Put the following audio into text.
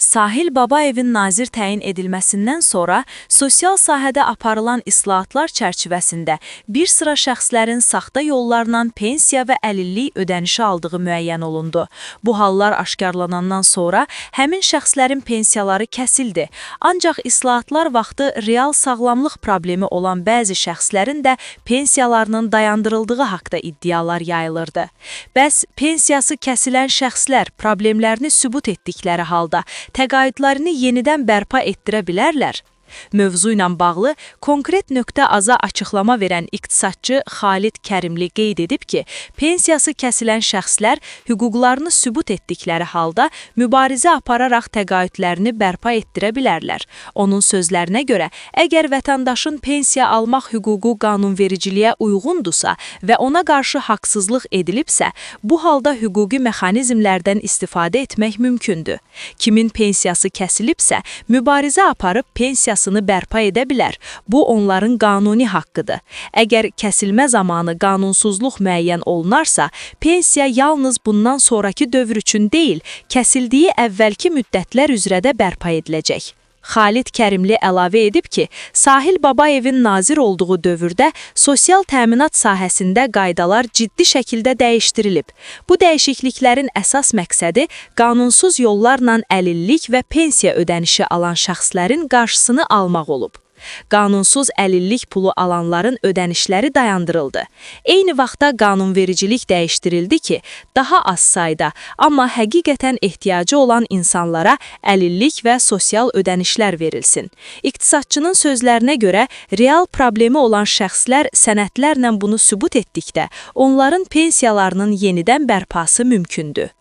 Sahil Babayevin nazir təyin edilməsindən sonra sosial sahədə aparılan islahatlar çərçivəsində bir sıra şəxslərin saxta yollarla pensiya və əlillik ödənişi aldığı müəyyən olundu. Bu hallar aşkarlanandan sonra həmin şəxslərin pensiyaları kəsildi. Ancaq islahatlar vaxtı real sağlamlıq problemi olan bəzi şəxslərin də pensiyalarının dayandırıldığı haqda iddialar yayılırdı. Bəs pensiyası kəsilən şəxslər problemlərini sübut etdikləri halda təqaüdlərini yenidən bərpa etdirə bilərlər? Mövzu ilə bağlı Konkret.az-a açıqlama verən iqtisadçı Xalid Kərimli qeyd edib ki, pensiyası kəsilən şəxslər hüquqlarını sübut etdikləri halda mübarizə apararaq təqaüdlərini bərpa etdirə bilərlər. Onun sözlərinə görə, əgər vətəndaşın pensiya almaq hüququ qanunvericiliyə uyğundursa və ona qarşı haqsızlıq edilibsə, bu halda hüquqi mexanizmlərdən istifadə etmək mümkündür. Kimin pensiyası kəsilibsə, mübarizə aparıb pensiyasını bərpa edə bilər. Bu onların qanuni haqqıdır. Əgər kəsilmə zamanı qanunsuzluq müəyyən olunarsa, pensiya yalnız bundan sonrakı dövr üçün deyil, kəsildiyi əvvəlki müddətlər üzrə də bərpa ediləcək. Xalid Kərimli əlavə edib ki, Sahil Babayevin nazir olduğu dövrdə sosial təminat sahəsində qaydalar ciddi şəkildə dəyişdirilib. Bu dəyişikliklərin əsas məqsədi qanunsuz yollarla əlillik və pensiya ödənişi alan şəxslərin qarşısını almaq olub. Qanunsuz əlillik pulu alanların ödənişləri dayandırıldı. Eyni vaxtda qanunvericilik dəyişdirildi ki, daha az sayda, amma həqiqətən ehtiyacı olan insanlara əlillik və sosial ödənişlər verilsin. İqtisadçının sözlərinə görə real problemi olan şəxslər sənədlərlə bunu sübut etdikdə onların pensiyalarının yenidən bərpası mümkündür.